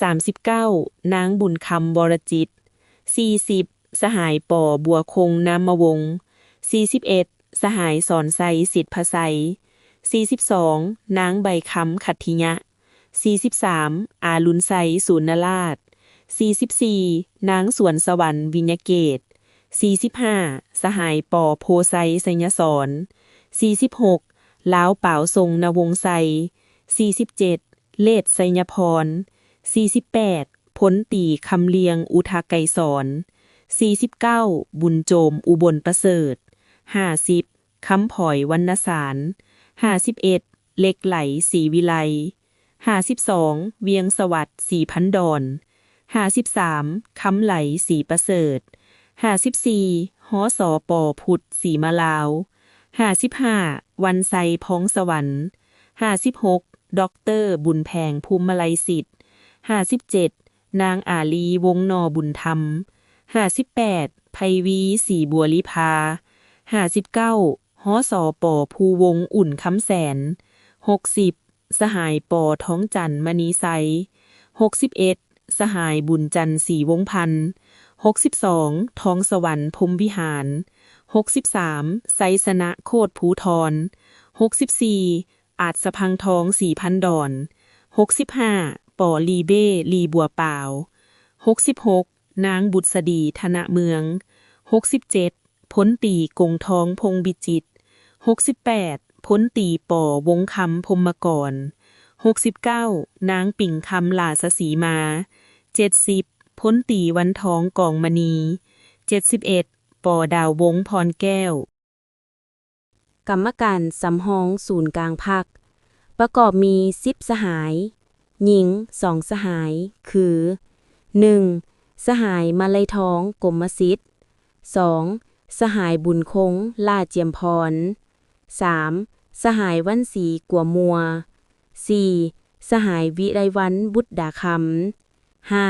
ສາມສິບເກົ້າ ນາງ ບຸນຄຳ ວໍລະຈິດ, ສີ່ສິບ ສະຫາຍ ປໍ ບົວຄົງ ນາມະວົງ, ສີ່ສິບເອັດ ສະຫາຍ ສອນໄຊ ສິດພະໄຊ, ສີ່ສິບສອງ ນາງ ໃບຄຳ ຂັດທິຍະ, ສີ່ສິບສາມ ອາລຸນໄຊ ສູນນະລາດ, ສີ່ສິບສີ່ ນາງ ສວນສະຫວັນ ວິຍະເກດ, ສີ່ສິບຫ້າ ສະຫາຍ ປໍ ໂພໄຊ ໄຊຍະສອນ, ສີ່ສິບຫົກ ລາວປາວຊົງ ນະວົງໄຊ, ສີ່ສິບເຈັດ ເລດ ໄຊຍະພອນ, ສີ່ສິບແປດ ພົນຕີ ຄຳລຽງ ອຸທະໄກສອນ, ສີ່ສິບເກົ້າ ບຸນໂຈມ ອຸບົນປະເສີດ, ຫ້າສິບ ຄຳຜອຍ ວັນນະສານ, ຫ້າສິບເອັດ ເຫຼັກໄຫຼ ສີວິໄລ, ຫ້າສິບສອງ ວຽງສະຫວັດ ສີພັນດອນ, ຫ້າສິບສາມ ຄຳໄຫຼ ສີປະເສີດ, ຫ້າສິບສີ່ ຮສ ປໍ ພຸດ ສີມາລາວ, ຫ້າສິບຫ້າ ວັນໄຊ ພອງສະຫວັນ, ຫ້າສິບຫົກ ດອກເຕີ ບຸນແພງ ພູມມະໄລສິດ, ຫ້າສິບເຈັດ ນາງ ອາລີ ວົງໜໍ່ບຸນທຳ, ຫ້າສິບແປດ ໄພວີ ສີບົວລິພາ, ຫ້າສິບເກົ້າ ຮສ ປໍ ພູວົງ ອຸ່ນຄຳແສນ, ຫົກສິບ ສະຫາຍ ປໍ ທອງຈັນ ມະນີໄຊ, ຫົກສິບເອັດ ສະຫາຍ ບຸນຈັນ ສີວົງພັນ, ຫົກສິບສອງ ທອງສະຫວັນ ພົມວິຫານ, ຫົກສິບສາມ ໄຊຊະນະ ໂຄດພູທອນ, ຫົກສິບສີ່ ອາດສະພັງທອງ ສີພັນດອນ, ຫົກສິບຫ້າ ປໍ ລີເບ້ ລີບົວປາວ, ຫົກສິບຫົກ ນາງ ບຸດສະດີ ທະນະເມືອງ, ຫົກສິບເຈັດ ພົນຕີ ກົງທອງ ພົງວິຈິດ, ຫົກສິບແປດ ພົນຕີ ປໍ ວົງຄຳ ພົມມະກອນ, ຫົກສິບເກົ້າ ນາງ ປິງຄຳ ຫຼ້າສະສີມາ, ເຈັດສິບ ພົນຕີ ວັນທອງ ກອງມະນີ, ເຈັດສິບເອັດ ປໍ ດາວວົງ ພອນແກ້ວ. ກຳມະການສຳຮອງສູນກາງພັກ ປະກອບມີສິບສະຫາຍ, ຍິງສອງສະຫາຍ ຄື ໜຶ່ງ ສະຫາຍ ມາໄລທອງ ກົມມະສິດ, ສອງ ສະຫາຍ ບຸນຄົງ ຫຼ້າຈຽມພອນ, ສາມ ສະຫາຍ ວັນສີ ກົວມົວ, ສີ່ ສະຫາຍ ວິໄລວັນ ບຸດດາຄຳ, ຫ້າ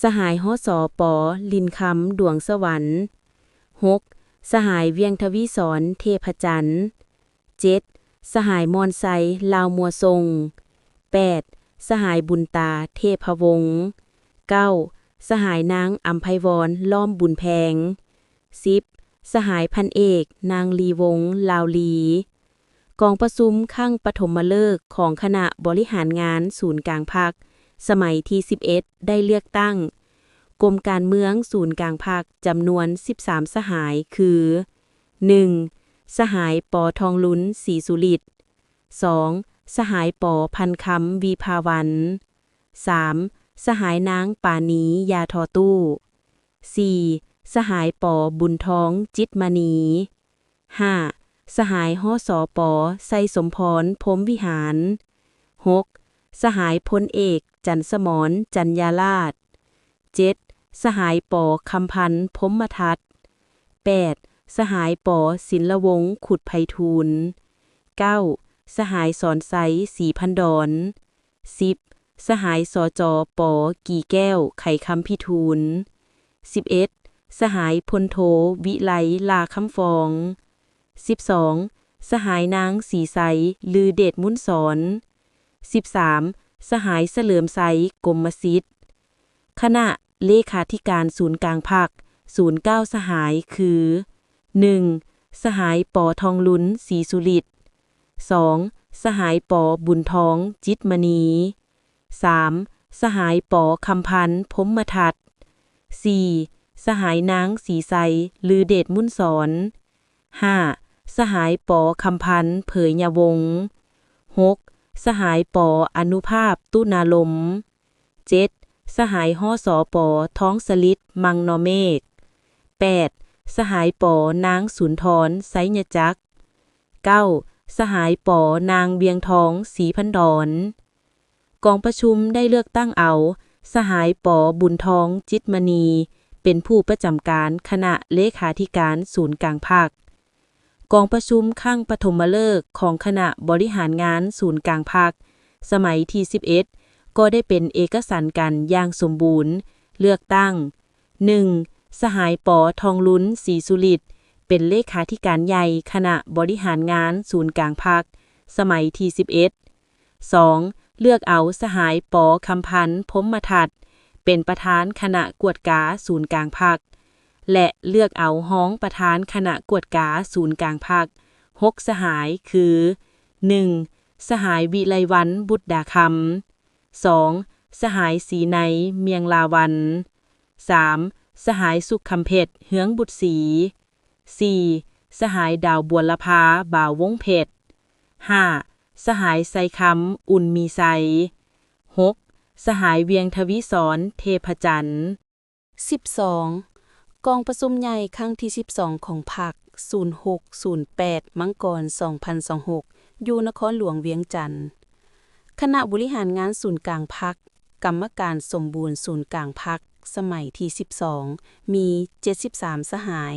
ສະຫາຍ ຮສ ປໍ ລິນຄຳ ດວງສະຫວັນ, ຫົກ ສະຫາຍ ວຽງທະວີສອນ ເທພະຈັນ, ເຈັດ ສະຫາຍ ມອນໄຊ ລາວມົວຊົງ, ແປດ ສະຫາຍ ບຸນຕາ ເທພະວົງ, ເກົ້າ ສະຫາຍ ນາງ ອຳໄພວອນ ລ້ອມບຸນແພງ, ສິບ ສະຫາຍ ພັນເອກ ນາງ ລີວົງ ລາວລີ. ກອງປະຊຸມຄັ້ງປະຖົມມະເລີກຂອງຄະນະບໍລິຫານງານສູນກາງພັກ ສະໄໝທີສິບເອັດ ໄດ້ເລືອກຕັ້ງກົມການເມືອງສູນກາງພັກຈຳນວນສິບສາມສະຫາຍ ຄື ໜຶ່ງ ສະຫາຍ ປໍ ທອງລຸນ ສີສຸລິດ, ສອງ ສະຫາຍ ປໍ ພັນຄຳ ວີພາວັນ, ສາມ ສະຫາຍ ນາງ ປານີ ຢ່າທໍ້ຕູ້, ສີ່ ສະຫາຍ ປໍ ບຸນທອງ ຈິດມະນີ, ຫ້າ ສະຫາຍ ຮ.ສ.ປ. ໄຊສົມພອນ ພົມວິຫານ. ຫົກ ສະຫາຍ ພົນເອກ ຈັນສະໝອນ ຈັນຍາລາດ. ເຈັດ ສະຫາຍ ປ. ຄຳພັນ ພົມມະທັດ. ແປດ ສະຫາຍ ປ. ສິນລະວົງ ຂຸດໄພທູນ. ເກົ້າ ສະຫາຍ ສອນໄຊ ສີພັນດອນ. ສິບ ສະຫາຍ ສຈ. ປ. ກີແກ້ວ ໄຂຄຳພິທູນ. ສິບເອັດ ສະຫາຍ ພົນໂທ ວິໄລ ຫຼ້າຄຳຟອງ. ສິບສອງ ສະຫາຍ ນາງ ສີໄຊ ລືເດດມູນສອນ. ສິບສາມ ສະຫາຍ ສະເຫຼີມໄຊ ກົມມະສິດ. ຄະນະເລຂາທິການສູນກາງພັກ ສູນເກົ້າສະຫາຍ ຄື ໜຶ່ງ ສະຫາຍ ປ. ທອງລຸນ ສີສຸລິດ. ສອງ ສະຫາຍ ປ. ບຸນທອງ ຈິດມະນີ. ສາມ ສະຫາຍ ປ. ຄຳພັນ ພົມມະທັດ. ສີ່ ສະຫາຍ ນາງ ສີໄຊ ລືເດດມູນສອນ. ຫ້າ ສະຫາຍ ປ. ຄຳພັນ ເຜີຍຍະວົງ. ຫົກ ສະຫາຍ ປ. ອະນຸພາບ ຕຸນາລົມ. ເຈັດ ສະຫາຍ ຮ.ສ.ປ. ທອງສະລິດ ມັງນໍເມກ. ແປດ ສະຫາຍ ປ. ນາງ ສຸນທອນ ໄຊຍະຈັກ. ເກົ້າ ສະຫາຍ ປ. ນາງ ວຽງທອງ ສີພັນດອນ. ກອງປະຊຸມໄດ້ເລືອກຕັ້ງເອົາ ສະຫາຍ ປ. ບຸນທອງ ຈິດມະນີ ເປັນຜູ້ປະຈຳການຄະນະເລຂາທິການສູນກາງພັກ. ກອງປະຊຸມຄັ້ງປະຖົມມະເລີກຂອງຄະນະບໍລິຫານງານສູນກາງພັກ ສະໄໝທີສິບເອັດ ກໍໄດ້ເປັນເອກະສັນກັນຢ່າງສົມບູນ ເລືອກຕັ້ງ ໜຶ່ງ ສະຫາຍ ປ. ທອງລຸນ ສີສຸລິດ ເປັນເລຂາທິການໃຫຍ່ຄະນະບໍລິຫານງານສູນກາງພັກ ສະໄໝທີສິບເອັດ. ສອງ ເລືອກເອົາສະຫາຍ ປ. ຄຳພັນ ພົມມະທັດ ເປັນປະທານຄະນະກວດກາສູນກາງພັກ ແລະ ເລືອກເອົາຮອງປະທານຄະນະກວດກາສູນກາງພັກ ຫົກສະຫາຍ ຄື ໜຶ່ງ ສະຫາຍ ວິໄລວັນ ບຸດດາຄຳ. ສອງ ສະຫາຍ ສີໄນ ມຽງລາວັນ. ສາມ ສະຫາຍ ສຸກຄຳເພັດ ເຮືອງບຸດສີ. ສີ່ ສະຫາຍ ດາວບົວລະພາ ບາວວົງເພັດ. ຫ້າ ສະຫາຍ ໄຊຄຳ ອຸ່ນມີໄຊ. ຫົກ ສະຫາຍ ວຽງທະວີສອນ ເທພະຈັນ. ສິບສອງ ກອງປະຊຸມໃຫຍ່ຄັ້ງທີສິບສອງຂອງພັກ ສູນຫົກ ສູນແປດ ມັງກອນ ສອງພັນຊາວຫົກ ຢູ່ນະຄອນຫຼວງວຽງຈັນ. ຄະນະບໍລິຫານງານສູນກາງພັກ, ກຳມະການສົມບູນສູນກາງພັກ ສະໄໝທີສິບສອງ ມີເຈັດສິບສາມສະຫາຍ,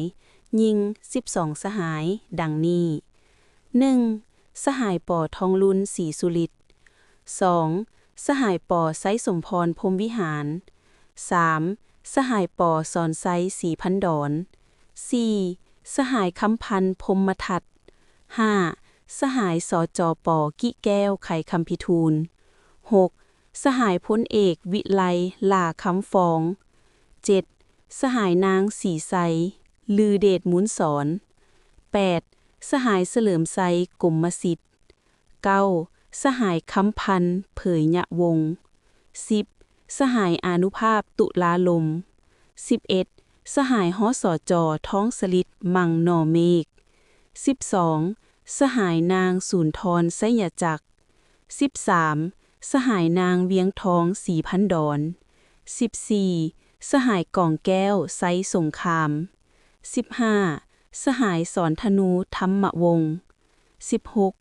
ຍິງສິບສອງສະຫາຍ, ດັ່ງນີ້: ໜຶ່ງ ສະຫາຍ ປ. ທອງລຸນ ສີສຸລິດ. ສອງ ສະຫາຍ ປ. ໄຊສົມພອນ ພົມວິຫານ. ສາມ ສະຫາຍ ປ. ສອນໄຊ ສີພັນດອນ. ສີ່ ສະຫາຍ ຄຳພັນ ພົມມະທັດ. ຫ້າ ສະຫາຍ ສຈ. ປ. ກິແກ້ວ ໄຂຄຳພິທູນ. ຫົກ ສະຫາຍ ພົນເອກ ວິໄລ ຫຼ້າຄຳຟອງ. ເຈັດ ສະຫາຍ ນາງ ສີໄຊ ລືເດດມູນສອນ. ແປດ ສະຫາຍ ສະເຫຼີມໄຊ ກົມມະສິດ. ເກົ້າ ສະຫາຍ ຄຳພັນ ເຜີຍຍະວົງ. ສິບ ສະຫາຍ ອານຸພາບ ຕຸລາລົມ. ສິບເອັດ ສະຫາຍ ຮ.ສ.ຈ. ທອງສະລິດ ມັງນໍເມກ. ສິບສອງ ສະຫາຍ ນາງ ສູນທອນ ໄຊຍະຈັກ. ສິບສາມ ສະຫາຍ ນາງ ວຽງທອງ ສີພັນດອນ. ສິບສີ່ ສະຫາຍ ກອງແກ້ວ ໄຊສົງຄາມ. ສິບຫ້າ ສະຫາຍ ສອນທະນູ ທຳມະວົງ. ສິບຫົກ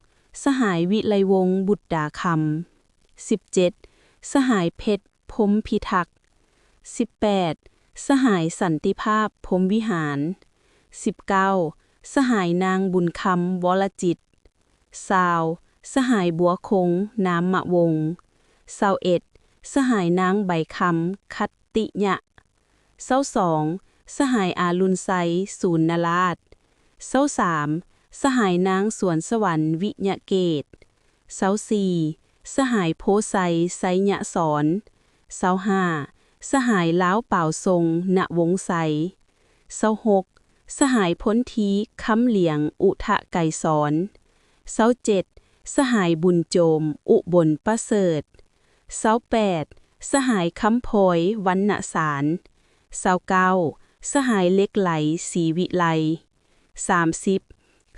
ສະຫາຍ ວິໄລວົງ ບຸດດາຄຳ. ສິບເຈັດ ສະຫາຍ ເພັດ ພົມພິທັກ. ສິບແປດ ສະຫາຍ ສັນຕິພາບ ພົມວິຫານ. ສິບເກົ້າ ສະຫາຍ ນາງ ບຸນຄຳ ວໍລະຈິດ. ຊາວ ສະຫາຍ ບົວຄົງ ນາມມະວົງ. ຊາວເອັດ ສະຫາຍ ນາງ ໃບຄຳ ຂັດຕິຍະ. ຊາວສອງ ສະຫາຍ ອາລຸນໄຊ ສູນນະລາດ. ຊາວສາມ ສະຫາຍ ນາງ ສວນສະຫວັນ ວິຍະເກດ. ຊາວສີ່ ສະຫາຍ ໂພໄຊ ໄຊຍະສອນ. ຊາວຫ້າ ສະຫາຍ ລາວປາວຊົງ ນະວົງໄຊ. ຊາວຫົກ ສະຫາຍ ພົນທີ ຄຳຫຼຽງ ອຸທະໄກສອນ. ຊາວເຈັດ ສະຫາຍ ບຸນໂຈມ ອຸບົນປະເສີດ. ຊາວແປດ ສະຫາຍ ຄຳພອຍ ວັນນະສານ. ຊາວເກົ້າ ສະຫາຍ ເຫຼັກໄຫຼ ສີວິໄລ. ສາມສິບ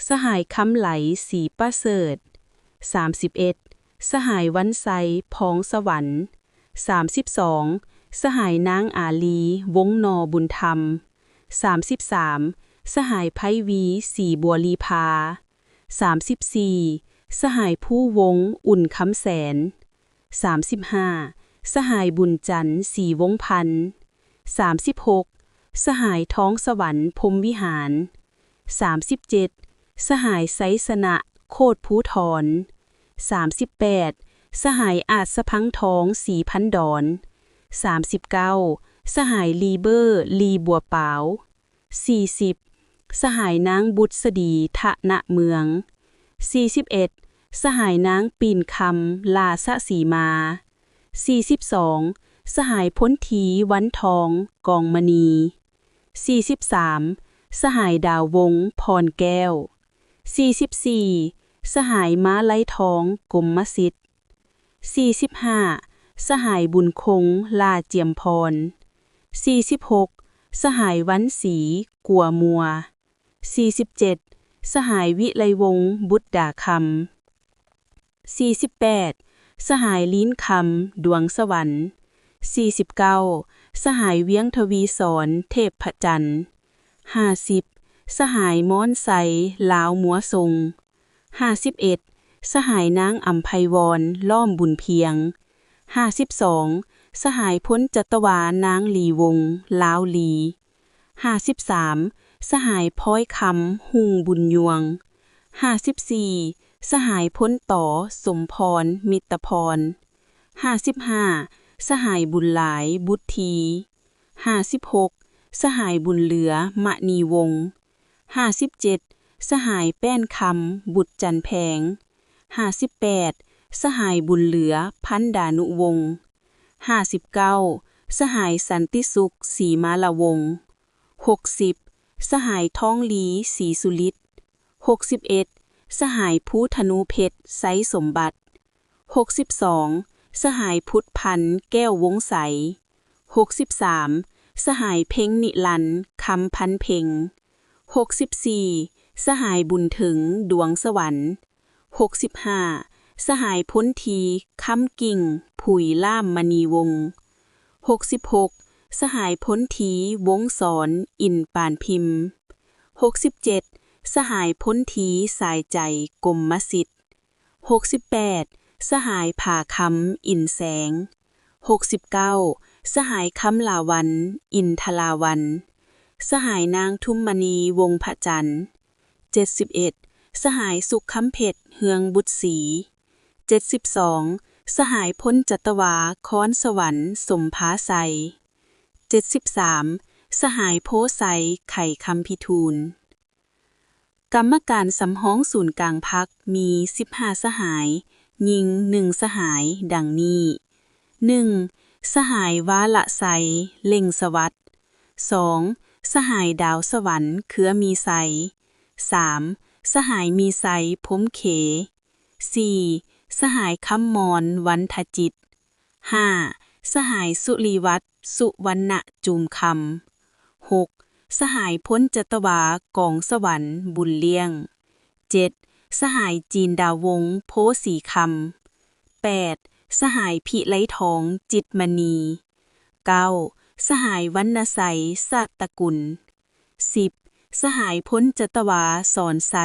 ສະຫາຍ ຄຳໄຫຼ ສີປະເສີດ. ສາມສິບເອັດ ສະຫາຍ ວັນໄຊ ພອງສະຫວັນ. ສາມສິບສອງ ສະຫາຍ ນາງ ອາລີ ວົງນໍບຸນທຳ. ສາມສິບສາມ ສະຫາຍ ໄພວີ ສີບົວລີພາ. ສາມສິບສີ່ ສະຫາຍພູວົງ ອຸ່ນຄຳແສນ. ສາມສິບຫ້າ ສະຫາຍບຸນຈັນ ສີວົງພັນ. ສາມສິບຫົກ ສະຫາຍທອງສະຫວັນ ພົມວິຫານ. ສາມສິບເຈັດ ສະຫາຍໄຊຊະນະ ໂຄດພູທອນ. ສາມສິບແປດ ສະຫາຍອາດສະພັງທອງ ສີພັນດອນ. ສາມສິບເກົ້າ ສະຫາຍລີເບີ ລີບົວປາວ. ສີ່ສິບ ສະຫາຍນາງບຸດສະດີ ທະນະເມືອງ. ສີ່ສິບເອັດ ສະຫາຍນາງປີນຄຳ ລາຊະສີມາ. ສີ່ສິບສອງ ສະຫາຍພົນຕີ ວັນທອງ ກອງມະນີ. ສີ່ສິບສາມ ສະຫາຍດາວວົງ ພອນແກ້ວ. ສີ່ສິບສີ່ ສະຫາຍມາໄລທອງ ກົມມະສິດ. ສີ່ສິບຫ້າ ສະຫາຍບຸນຄົງ ຫຼ້າຈຽມພອນ. ສີ່ສິບຫົກ ສະຫາຍວັນສີ ກົວມົວ. ສີ່ສິບເຈັດ ສະຫາຍວິໄລວົງ ບຸດດາຄຳ. ສີ່ສິບແປດ ສະຫາຍລີນຄຳ ດວງສະຫວັນ. ສີ່ສິບເກົ້າ ສະຫາຍວຽງທະວີສອນ ເທບພະຈັນ. ຫ້າສິບ ສະຫາຍມອນໄຊ ລາວມົວຊົງ. ຫ້າສິບເອັດ ສະຫາຍນາງອຳໄພວອນ ລ້ອມບຸນພຽງ. ຫ້າສິບສອງ ສະຫາຍພົນຈັດຕະວາ ນາງລີວົງ ລາວລີ. ຫ້າສິບສາມ ສະຫາຍພອຍຄຳ ຮຸ່ງບຸນຍວງ. ຫ້າສິບສີ່ ສະຫາຍພົນຕໍ ສົມພອນ ມິດຕະພອນ. ຫ້າສິບຫ້າ ສະຫາຍບຸນຫຼາຍ ບຸດທີ. ຫ້າສິບຫົກ ສະຫາຍບຸນເຫຼືອ ມະນີວົງ. ຫ້າສິບເຈັດ ສະຫາຍແປ້ນຄຳ ບຸດຈັນແພງ. ຫ້າສິບແປດ ສະຫາຍບຸນເຫຼືອ ພັນດານຸວົງ. ຫ້າສິບເກົ້າ ສະຫາຍສັນຕິສຸກ ສີມາລະວົງ. ຫົກສິບ ສະຫາຍທອງລີ ສີສຸລິດ. ຫົກສິບເອັດ ສະຫາຍພູທະນູເພັດ ໄຊສົມບັດ. ຫົກສິບສອງ ສະຫາຍພຸດພັນ ແກ້ວວົງໄຊ. ຫົກສິບສາມ ສະຫາຍເພັງນິລັນ ຄຳພັນເພັງ. ຫົກສິບສີ່ ສະຫາຍບຸນເຖິງ ດວງສະຫວັນ. ຫົກສິບຫ້າ ສະຫາຍພົນທີ ຄຳກິ່ງ ຜຸຍລ້າມມະນີວົງ. ຫົກສິບຫົກ ສະຫາຍພົນທີ ວົງສອນ ອິນປານພິມ. ຫົກສິບເຈັດ ສະຫາຍພົນທີ ສາຍໃຈ ກົມມະສິດ. ຫົກສິບແປດ ສະຫາຍຜາຄຳ ອິນແສງ. ຫົກສິບເກົ້າ ສະຫາຍຄຳຫຼາວັນ ອິນທະລາວັນ. ສະຫາຍນາງທຸມມະນີ ວົງພະຈັນ. ເຈັດສິບເອັດ ສະຫາຍສຸກຄຳເພັດ ເຮືອງບຸດສີ. ເຈັດສິບສອງ ສະຫາຍພົນຈັດຕະວາ ຄອນສະຫວັນ ສົມພາໄຊ. ເຈັດສິບສາມ ສະຫາຍໂພໄຊ ໄຂຄຳພິທູນ. ກຳມະການສຳຮອງສູນກາງພັກມີສິບຫ້າສະຫາຍ, ຍິງໜຶ່ງສະຫາຍ ດັ່ງນີ້: ໜຶ່ງ ສະຫາຍວາລະໄຊ ເລັ່ງສະຫວັດ. ສອງ ສະຫາຍດາວສະຫວັນ ເຄືອມີໄຊ. ສາມ ສະຫາຍມີໄຊ ພົມເຂ. ສີ່ ສະຫາຍຄຳມອນ ວັນທະຈິດ. ຫ້າ ສະຫາຍສຸລິວັດ ສຸວັນນະ ຈູມຄຳ. ຫົກ ສະຫາຍພົນຈັດຕະວາ ກອງສະຫວັນ ບຸນລ້ຽງ. ເຈັດ ສະຫາຍຈີນດາວວົງ ໂພສີຄຳ. ແປດ ສະຫາຍພິໄລທອງ ຈິດມະນີ. ເກົ້າ ສະຫາຍວັນນະໄຊ ຊາດຕະກຸນ. ສິບ ສະຫາຍພົນຈັດຕະວາ ສອນໄຊ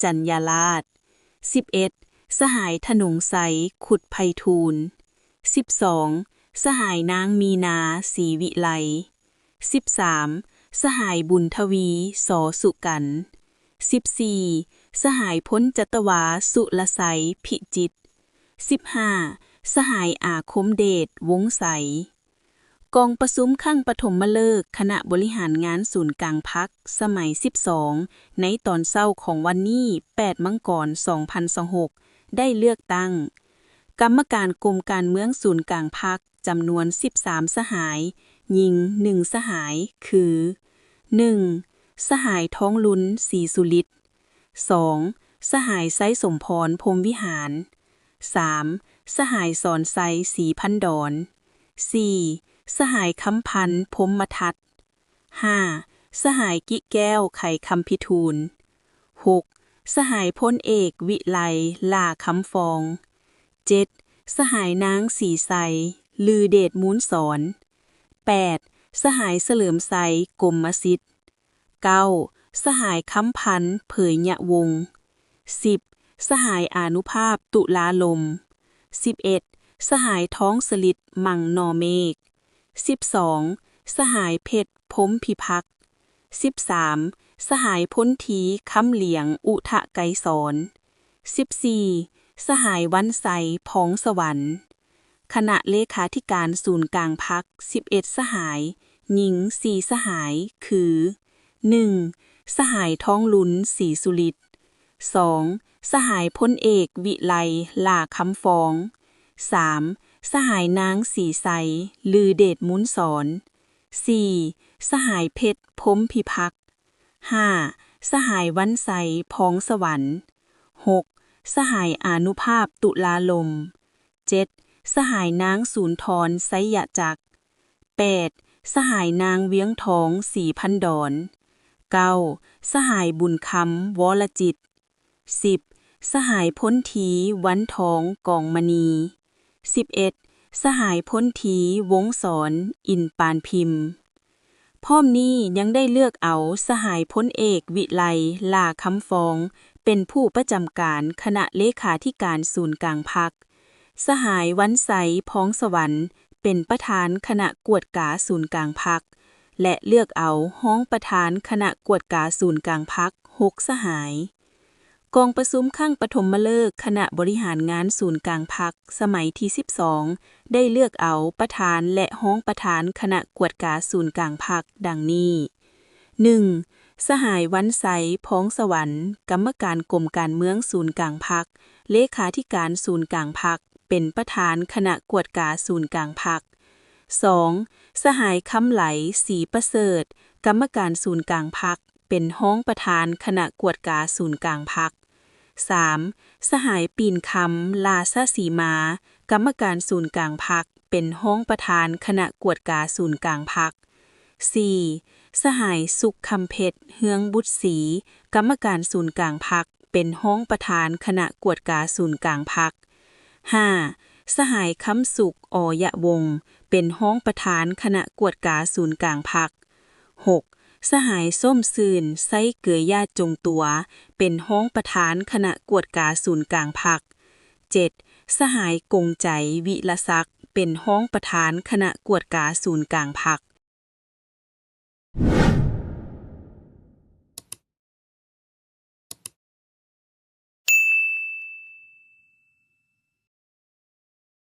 ຈັນຍາລາດ. ສິບເອັດ ສະຫາຍທະນົງໄຊ ຄຸດໄພທູນ. ສິບສອງ ສະຫາຍນາງມີນາ ສີວິໄລ. ສິບສາມ ສະຫາຍບຸນທະວີ ສໍສຸກັນ. ສິບສີ່ ສະຫາຍພົນຈັດຕະວາ ສຸລະໄຊ ພິຈິດ. ສິບຫ້າ ສະຫາຍອາຄົມເດດ ວົງໄຊ. ກອງປະຊຸມຄັ້ງປະຖົມມະເລີກຄະນະບໍລິຫານງານສູນກາງພັກ ສະໄໝສິບສອງ ໃນຕອນເຊົ້າຂອງວັນນີ້ ແປດ ມັງກອນ ສອງພັນຊາວຫົກ ໄດ້ເລືອກຕັ້ງ ກຳມະການກົມການເມືອງສູນກາງພັກ ຈຳນວນສິບສາມສະຫາຍ, ຍິງໜຶ່ງສະຫາຍ ຄື: ໜຶ່ງ ສະຫາຍທອງລຸນ ສີສຸລິດ. ສອງ ສະຫາຍໄຊສົມພອນ ພົມວິຫານ. ສາມ ສະຫາຍສອນໄຊ ສີພັນດອນ. ສີ່ ສະຫາຍຄຳພັນ ພົມມະທັດ. ຫ້າ ສະຫາຍກິແກ້ວ ໄຂຄຳພິທູນ. ຫົກ ສະຫາຍພົນເອກ ວິໄລ ຫຼ້າຄຳຟອງ. ເຈັດ ສະຫາຍນາງສີໄຊ ລືເດດມູນສອນ. ແປດ ສະຫາຍສະເຫຼີມໄຊ ກົມມະສິດ. ເກົ້າ ສະຫາຍຄຳພັນ ເຜີຍຍະວົງ. ສິບ ສະຫາຍອານຸພາບ ຕຸລາລົມ. ສິບເອັດ ສະຫາຍທອງສະລິດ ມັງນໍເມກ. ສິບສອງ ສະຫາຍເພັດ ພົມພິພັກ. ສິບສາມ ສະຫາຍພົນທີ ຄຳຫຼຽງ ອຸທະໄກສອນ. ສິບສີ່ ສະຫາຍວັນໄຊ ພອງສະຫວັນ. ຄະນະເລຂາທິການສູນກາງພັກ ສິບເອັດ ສະຫາຍ, ຍິງ ສີ່ ສະຫາຍ ຄື ໜຶ່ງ ສະຫາຍທອງລຸນ ສີສຸລິດ, ສອງ ສະຫາຍພົນເອກ ວິໄລ ຫຼ້າຄຳຟອງ, ສາມ ສະຫາຍນາງ ສີໄຊ ລືເດດມູນສອນ, ສີ່ ສະຫາຍເພັດ ພົມພິພັກ, ຫ້າ ສະຫາຍວັນໄຊ ພອງສະຫວັນ, ຫົກ ສະຫາຍອານຸພາບ ຕຸລາລົມ, ເຈັດ ສະຫາຍນາງ ສູນທອນ ໄຊຍະຈັກ, ແປດ ສະຫາຍນາງ ວຽງທອງ ສີພັນດອນ, ເກົ້າ ສະຫາຍບຸນຄຳ ວໍລະຈິດ, ສິບ ສະຫາຍພົນທີ ວັນທອງ ກອງມະນີ, ສິບເອັດ ສະຫາຍພົນທີ ວົງສອນ ອິນປານພິມ. ພ້ອມນີ້ຍັງໄດ້ເລືອກເອົາສະຫາຍພົນເອກ ວິໄລ ຫຼ້າຄຳຟອງ ເປັນຜູ້ປະຈຳການຄະນະເລຂາທິການສູນກາງພັກ, ສະຫາຍ ວັນໄຊ ພອງສະຫວັນ ເປັນປະທານຄະນະກວດກາສູນກາງພັກ ແລະ ເລືອກເອົາຮອງປະທານຄະນະກວດກາສູນກາງພັກ ຫົກ ສະຫາຍ. ກອງປະຊຸມຄັ້ງປະຖົມມະເລີກຄະນະບໍລິຫານງານສູນກາງພັກ ສະໄໝທີສິບສອງ ໄດ້ເລືອກເອົາປະທານ ແລະ ຮອງປະທານຄະນະກວດກາສູນກາງພັກ ດັ່ງນີ້: ໜຶ່ງ ສະຫາຍ ວັນໄຊ ພອງສະຫວັນ ກຳມະການກົມການເມືອງສູນກາງພັກ, ເລຂາທິການສູນກາງພັກ, ເປັນປະທານຄະນະກວດກາສູນກາງພັກ. ສອງ ສະຫາຍ ຄຳໄຫຼ ສີປະເສີດ ກຳມະການສູນກາງພັກ, ເປັນຮອງປະທານຄະນະກວດກາສູນກາງພັກ. ສາມ ສະຫາຍ ປີນຄຳ ລາຊະສີມາ ກຳມະການສູນກາງພັກ, ເປັນຮອງປະທານຄະນະກວດກາສູນກາງພັກ. ສີ່ ສະຫາຍ ສຸກຄຳເພັດ ເຮືອງບຸດສີ ກຳມະການສູນກາງພັກ, ເປັນຮອງປະທານຄະນະກວດກາສູນກາງພັກ. ຫ້າ ສະຫາຍ ຄຳສຸກ ອຢະວົງ ເປັນຮອງປະທານຄະນະກວດກາສູນກາງພັກ. ຫົກ ສະຫາຍ ສົມຊື່ນ ໄຊເກີຍຢາຈົງຕົວ ເປັນຮອງປະທານຄະນະກວດກາສູນກາງພັກ. ເຈັດ ສະຫາຍ ກົງໃຈ ວິລະສັກ ເປັນຮອງປະທານຄະນະກວດກາສູນກາງພັກ.